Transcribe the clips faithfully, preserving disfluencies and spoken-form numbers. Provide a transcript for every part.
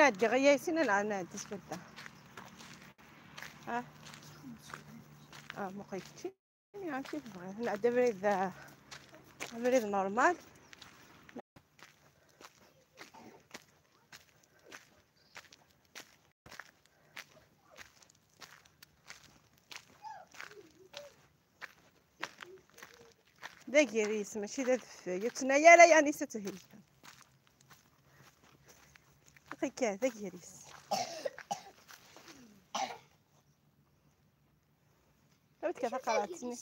Nɛeddi ɣer Yasin, neɣ nɛeddi sfelda? Ah. Ah, muqel kečči. Amek i tebɣiḍ? Nɛeddi abrid, abrid normal. D agris, mačči d adeffay. Ur ttnay ara yani s theyya. Akka, d agris. Awi-d kan taqerɛet-nni.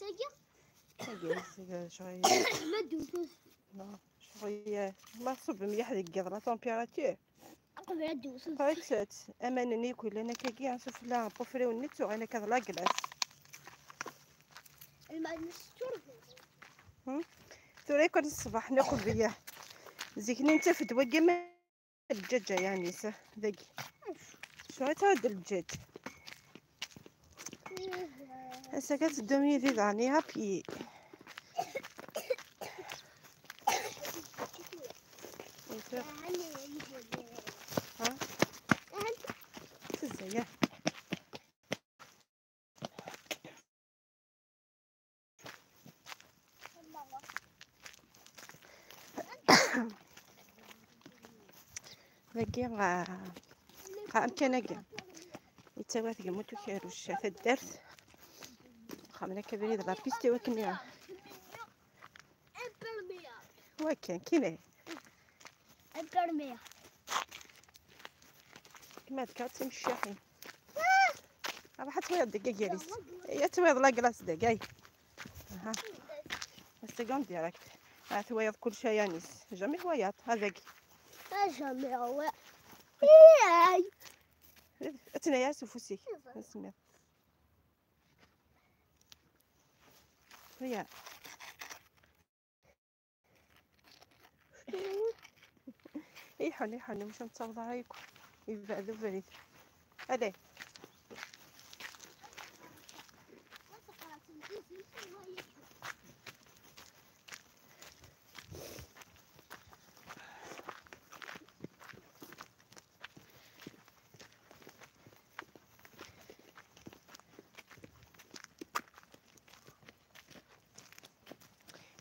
Agris, agris, ccɣel. Ma ddut. Non, ccɣel, ma tṣubb mliḥ deg yiḍ, la température. Qbel ad d-tewseḍ. Qrib aman-nni akk yellan akkagi, sufella n ṭufriwen-nni ttuɣin akka d la glace. Lmal n sseččur. Hmm? Tura yakk ṣṣbeḥ-nni qbel. Zik-nni nettaf-d wagi ma d lǧaǧa yani s-, dagi. Ccɣel yettɛuddu lǧaǧ. Ass-agi ad teddum yid-i daɣen, à pied. Ha? Tezza, ya. Dagi, ah, ah, amkan-agi yettawi-t Gmunt Ukerruc, taddart. Xedmen akka abrid la piste i wakken i Wakken, kini. Impermeable. Ma d kaṛ timeccaḥin. Ruḥ ad twiḍ deg agar-is. Ad twiḍ la glace deg ay. Aha. Ass-agi en direct. Ad twiḍ kullec a Yanis. Jamais twayaḍ. Adagi. Ah, jamais, ouais. Ay. Ad tnaya s ufus-ik. Ad tsemmiḍ. Aya. Iḥun, iḥun, mec ur nettaweḍ ara yakk. Yebɛed ubrid. Allez.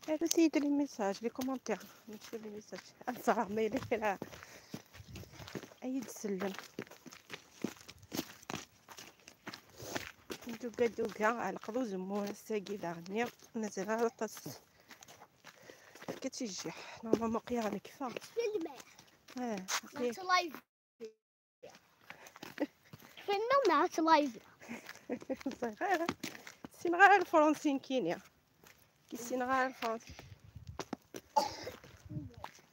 Arut-iyi-d les messages, les commentaires, mačči les messages. Ad ẓreɣ ma yella kra ay d-sellem. Duga duga, ɛelqeɣ uzemmur ass-agi daɣen. Mazal ara aṭas. Tefka-tt i jjiḥ. Normalement aql-aɣ nekfa. Filmer. Ah, aql-i. That's live. Filmer neɣ live? Ur ẓriɣ ara. Ssineɣ ara lefransi nekkini. Ki ssineɣ ara lefransi.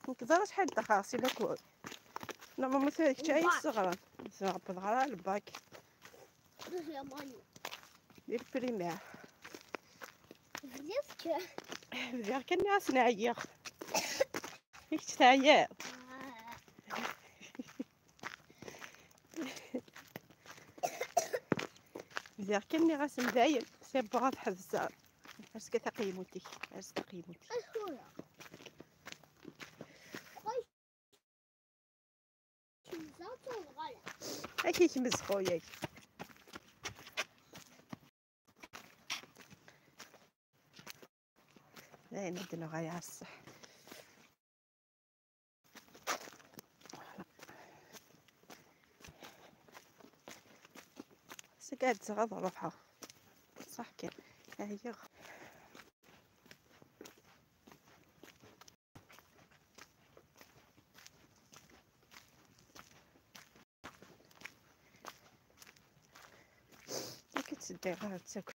Nekk ẓriɣ acḥal d axersi lakul. Normalement tura kečč ay yesseɣren. Ur ɛebbdeɣ ara lbak. Di lprimaire. Bdiɣ kan nniɣ-asen ɛyiɣ. I kečč teɛyiḍ? Bdiɣ kan nniɣ-asen dayen, c'est bon, ad ḥebseɣ. Ers kan taqeymut-ik, ers taqeymut-ik. Ad k-ikmez xuya-k. Dayen ad nuɣal ɣer ṣṣeḥ. Seg ad ẓɣaḍ ruḥeɣ. Ṣaḥ kan. Ɛyiɣ. Akka tteddiɣ ɣer ttakk.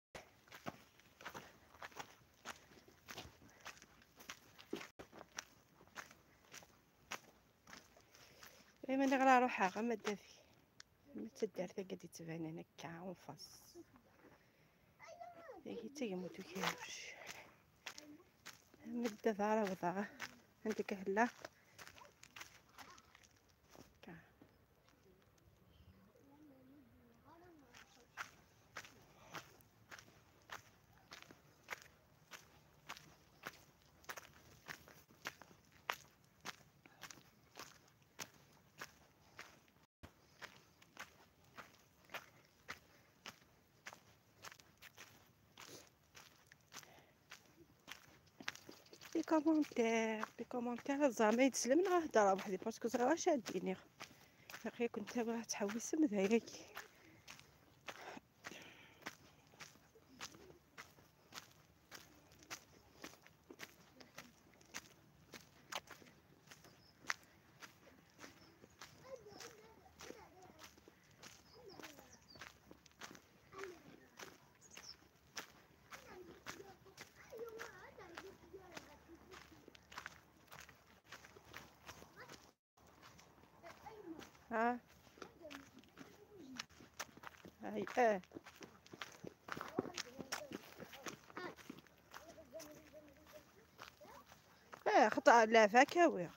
Dayma niɣ la ruḥeɣ ama d adeg. Ma d taddart-agi d-yettbanen akka en face. Ihi d tagmut ukerruc. Medda d ara wḍeɣ. Anda ka hella. Ka. les commentaires, les commentaires, زعما يتسلم نهضر وحدي، parce que زعما اش اديني. باقي كنت باغا تحوسم ذاك. ها. هاي، اه. اه، خطأ لا فاكهة.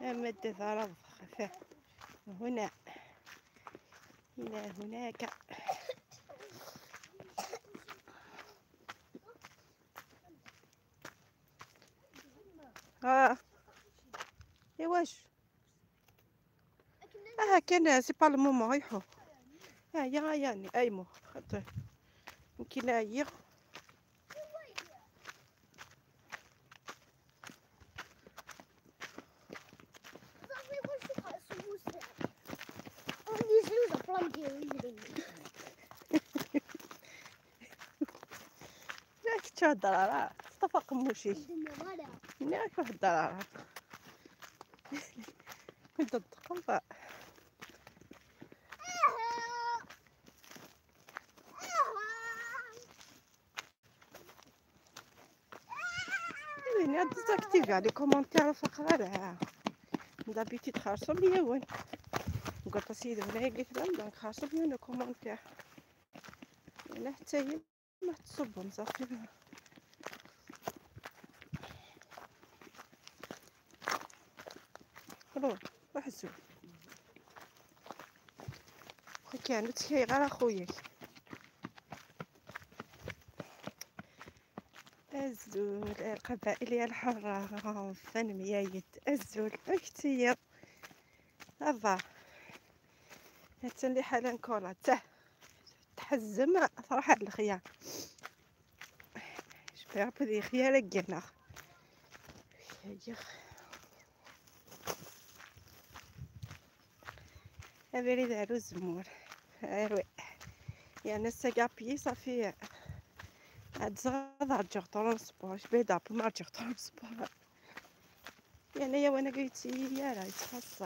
مادة ضرب خفيف هنا، إلى هناك. اه، ايوا واش؟ اه، كان c'est pas le moment يحو. اه، يا يعني ايمو خاطر يمكن عييغ. راك تهضر راه تطفق موشي. راك تهضر راه. كنت تقلب. وين هاد ديزاكتيفي على les commentaires فقرة لها. دابيتي تخرصوا ليا وين؟ قلت سيدي ولا قلت لهم دونك خرصوا ليا les commentaires. انا حتى هي ما تصبهم صافي. خلو، روح الزول. خويا كانوا تحيي غير اخويا. الزول القبائلية الحرة فن ميايد. الزول اختي. افا. هاتن لي حالا نكولا ته. تحزم. صراحة الخيار. شباب ذي خيار الجنة. يخ. ابريد على الزمور. ايوا. يعني السقابي صافي. هاد زغد هاد جوغ طرونسبور، اش بيضا بو ما جوغ طرونسبور. يعني يا وانا قلتي يا راه يتخصص.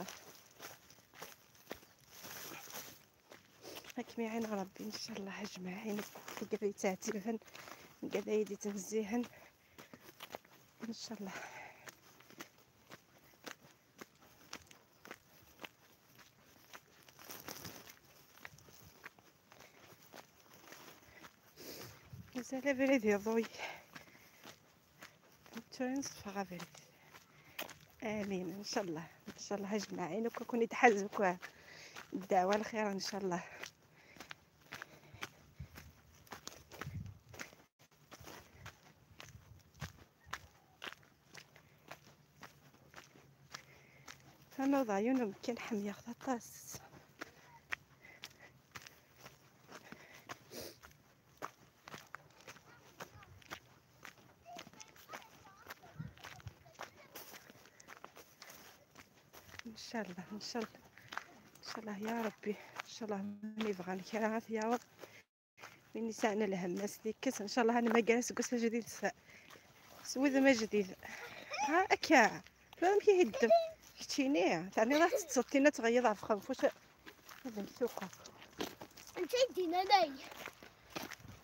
هاك ميعين ربي ان شاء الله اجمعين. قبل تعتبهن، قبل يدي تنزيهن ان شاء الله. مازال بريد يضوي. نتوري نصفى غا بريد. امين ان شاء الله، ان شاء الله اجمعين وكون يتحازوك الدعوة الخير ان شاء الله. هنوض عيونهم كي نحمي خطاس. ان شاء الله، ان شاء الله، ان شاء الله يا ربي، ان شاء الله. من يبغى الخيرات يا رب. من يسعنا الهم سليكس ان شاء الله. انا ما جالس قصه جديد س-، سويد ما جديد. ها اكا. فهم كي يهدم. كتشيني تعني راه تتصطينا تغير في خنفوش. هذا السوق. انت يدينا لي.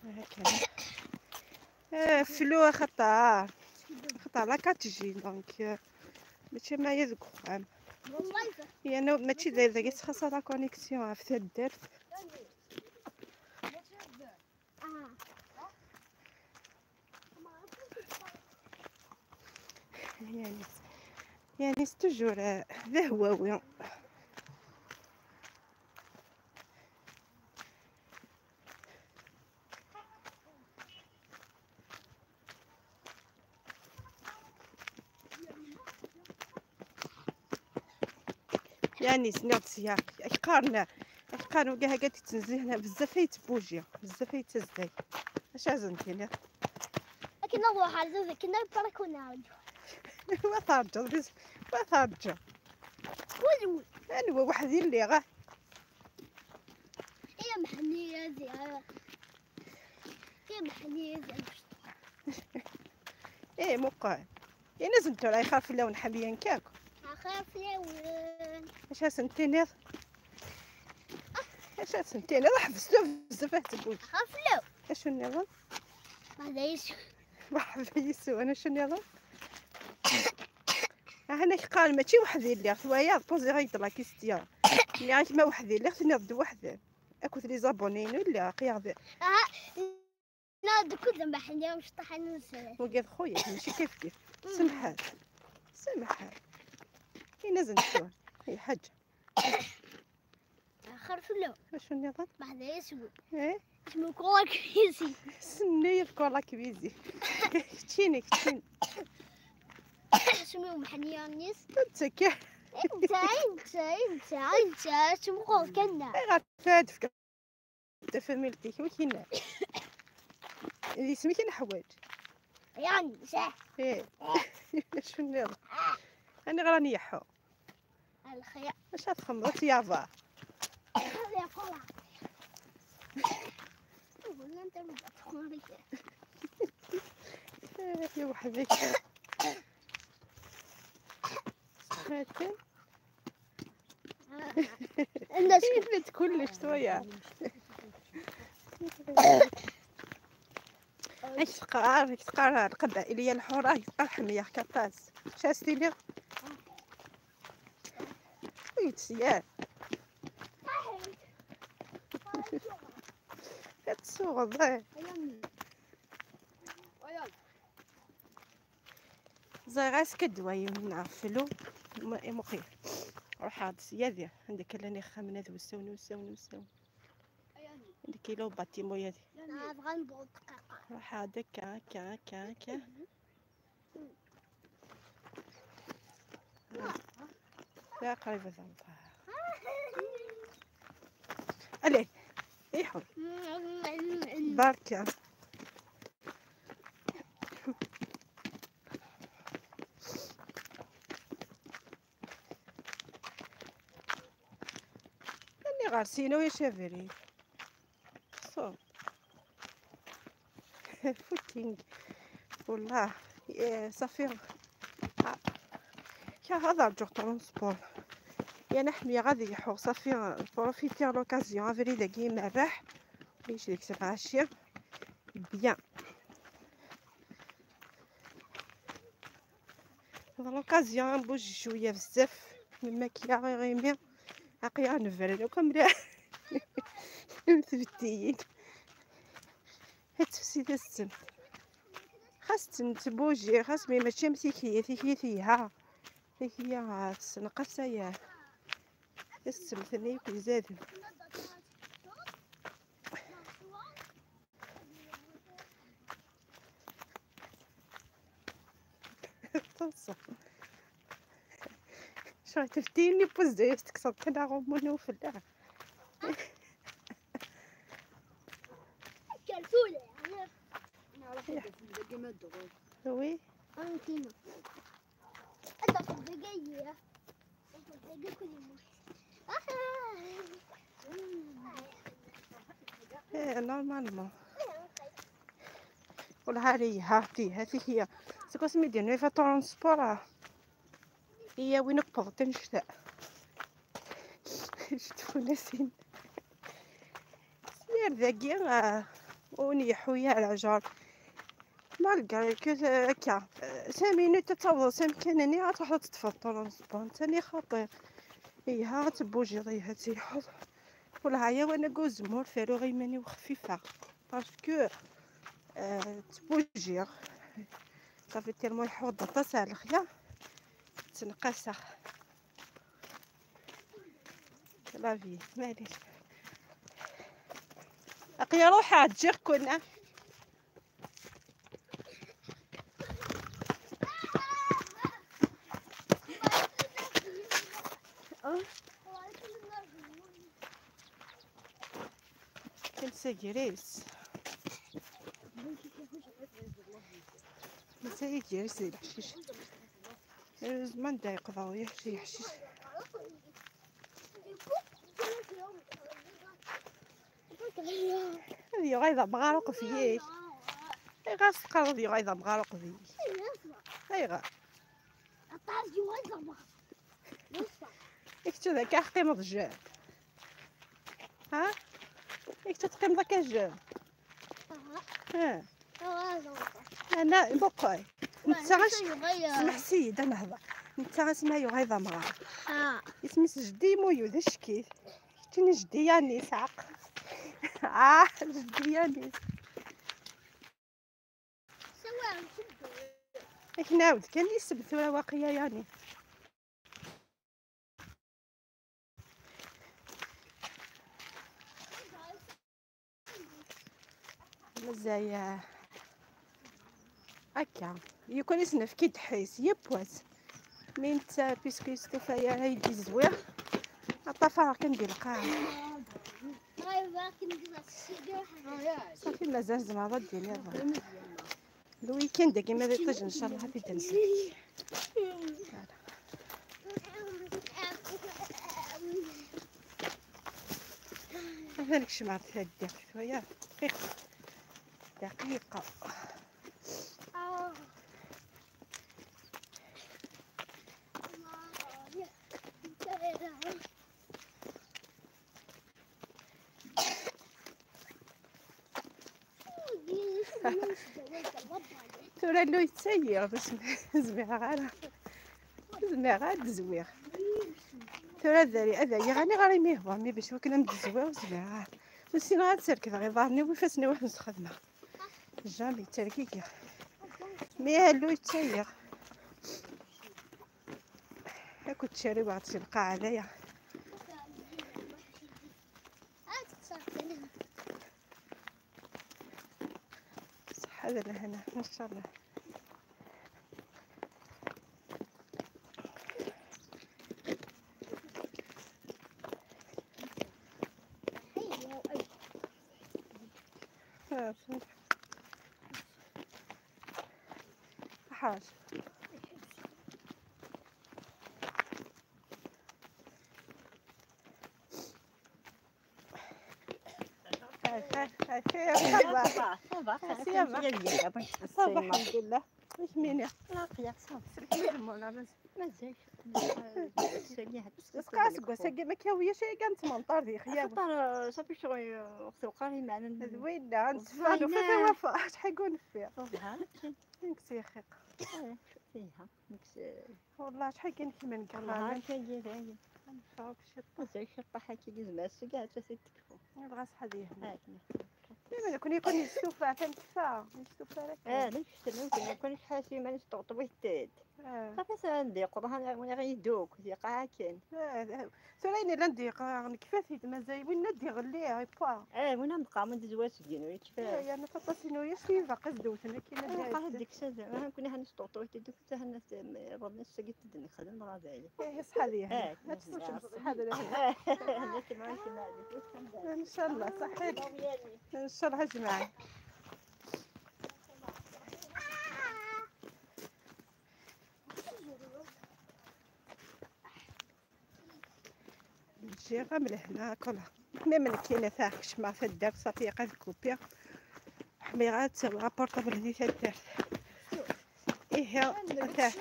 هكا. آه، فلو خطا. خطا لا كاتجي دونك، آه، ماشي ما يذكر. والله. هي نو ماشي داير داك خاصها لا كونيكسيون في تدار. يعني، يعني توجور، آه، ذا هو وين. يعني سنيغ سياق اكقارنا اكقارنا وكاع هكا تتنزه هنا بزاف يتبوجي بزاف يتزداي. اش عزمتيني؟ لكن نروح على زوج كنا بارك ونعاودو. وثرجر بس وثرجر. ولو انا وحدي اللي غا هي محنية زيارة. هي محنية زيارة. ايه مقال. انا زنتو راي خاف لون حبيان كاكو. خاف لون. اش سنتيني؟ اش سنتيني؟ راح بزاف بزاف تقول. خاف لون. اش النظام؟ هذا يسوى. واحد يسوى انا شنو يظن؟ هنا قال ماشي وحدي اللي ثوايا بوزي غير لا كيستيا. اللي عايش ما وحدي اللي خصني نرد وحده. اكو لي زابونين اللي قياض. لا، دوك زعما حنا مش طاحين نسال. وقال خويا ماشي كيف كيف. سمحات. سمحات. كاين ناس نشوف. هي حاجه. خرف له. شنو النظام؟ بعد يسوى. ايه. اسمه كولا كريزي. سني في كولا كريزي. كتشيني كتشيني. اسمه محنية نيس. انت كيف؟ انت انت انت انت اسمه كولا كنا. غتفاد فيك. انت فاميلتيك وكاين. اللي سميتي نحواج. يعني صح. ايه. شنو يلا؟ انا غراني يحو. الخير. اش هاد خمرت يابا؟ يا كولا. ولا انت اللي تخوني. إيه، يا وحدك. هاتي. الناس كيفت كلش شويه. اش تقار اش تقار القبائليه الحره اش تقار حميه كطاس. شاستي لي؟ ويت سيار. كتصور ضاي. زي غاس كدواي من عفلو. م- مخي. روح عاد سيادي عندك اللي نخمن هذا والسون والسون والسون. عندك كيلو باتيمو يادي. بغا نبغض دقيقة. روح هذاك هكا هكا هكا. لا قريبة زعما. الي. ايحو. بركة. اللي غارسينو يا شافري. صو. فوتينغ. والله. إيه، صافي. آه. يا هذا رجع ترونسبور. يا نحمي غادي يحو صافي. بروفيتي لوكازيون افري داكي مرح. ليش ديك العشية. بيان. هذا لوكازيون بوج شويه بزاف. مما كيا غير غيمي. عقيا نفرد وكم لا. مثبتين. هتفسي السم. خاص تبوجي خاص مي ماشي مسيكيه تيكي فيها. هي تسنقص يا السم ثاني يكون زاد. طنسة. شو تفتيني بوز ديستك صبت انا غمونو في الله. كرتولة. وي. انتينا. انت في الدقيقة. في الدقيقة كل يوم. ايه نورمالمون. والله هذه هاتي هاتي هي. سكو سمي دير نوفا ترونسبور. هي وين قبضت نشتا. شفتو نسين. سير ذاكي. ونيحو يا العجار. مالغري كو هكا سامينو تتوض سام كانني غتروح تطفى الطرونسبون تاني خطير. ايها تبوجي ريها تيحوض. والعيا وانا كوز مور فارو غيماني وخفيفة. باسكو آه تبوجي. صافي تيرمو يحوض طاس على الخيا. تنقاسة. لافي معليش. اقيا روحها تجي كنا. Tagris. Mazal-it gar-as di leḥcic. Heureusement anda yeqḍeɛ uyaḥ-, uyaḥcic. Ad yuɣal d amɣar uqbel-ik. Ayɣer teqqareḍ ad yuɣal d amɣar uqbel-ik? Ayɣer? Aṭas yuɣal d amɣar. I kečč d akka teqqimeḍ jjan? Ha? I kečč teqqimeḍ akka jjan? Aha. Ha. Yuɣal d amɣar. Ana, buqay. Netta acu ac-, yuɣal, ah, smeḥ-iyi-d ad nehḍer. Netta asma yuɣal d amɣar. Ha. Isem-is Jeddi Muyu, d ackit. Keččini Jeddi Yanis, ɛaq. Ah, Jeddi Yanis. Ad k-nɛawed kan isem tura waqila yani. Mazal, eh, akka. Yukan isnefki-d ḥis, yewwas. Mi netta, puisque yestufa ara yi-d-izwiɣ, aṭṭafareɣ kan di lqaɛa. Safi, mazal tzemreḍ ad d-tiniḍ. Le week-end-agi ma d iṭij, ncallah, ad t-id-nsew. Atan kecmeɣ ɣer taddart, tura. Dqiqa. Dqiqa. Tura llu yettayiɣ, ur zmireɣ ara. Ur zmireɣ ara ad d-zwiɣ. Tura ad ari, ad ariɣ ani ɣer imi yehwa, mi bac wakken ad m-d-zwiɣ, ur zmireɣ ara. Ur ssineɣ ad serkdeɣ iḍarren-iw, ifassen-iw ad ten-sxedmeɣ. Jamais, ttergigiɣ. Mi allu yettayiɣ. Akked tcariweɣ-d si lqaɛa daya. Ṣṣeḥḥa d lehna, ncallah. حاج. هاي، هاي، هاي، خير، صباح. صباح، صباح. صباح، الحمد لله. واش ميني؟ لا، قيا، صافي. سلكي المولا، بس. مازال. سليها. بس كاع سكوا، سكي ما كاوية شيء، كانت منطار دي خياب. خاطر، آه، صافي شغل، آه، وقت القاري معنا. زوينة، نتفانو في وفاء، شحال يكون فيها. نكسي خيق. آه، فيها. نكسي. والله شحال كاين كيما نقول والله لك. هاكا جيت هاي. نشوف شي طاح. زي شي طاح هاكي ديز مع السكة حتى سيت تكفو. يبغى صحة ديه. هاك. ديما كون يكون يستوفى، فهمت؟ فا يستوفى لك. اه، لا، شفت لو كنا كون شحال شي ما نستوطبي التيت. اه. صافي ساندي قضاها وين غيدوك، دي قاعة كاين. اه، ثرين لندي قا نكفاتي مازال وين ندي غلي هاي با. اه، وين نبقى من دزواج دينو كفاية. يعني فطاسينو يا شي باقي زدوتنا كاين. اه، قاعد ديك الشيء زعما كنا هنستوطبي تدوك. حتى حنا ت-، م-، ربنا الساقي تدن خدم راه بعيد. ايه، صحا ليه. اه، هذا واش بصح هذا ليه. اه، نسمع، نسمع عليك. ان شاء الله، صحيت. ان شاء الله اجمعين. نجي غا من هنا كلها. مي من كاينه تاع كشمه في الدار صافي قد كوبي. حميرات لابورطابل هذيك تاع الدار. ايه، تاع.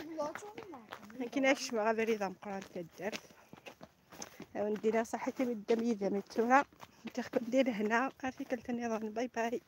ما كايناش شمه غا بريده مقران تاع الدار. ونديرها صحيتي من الدم يدم التونه. نتاخكم ندير هنا. عافيك التنيضان. باي باي.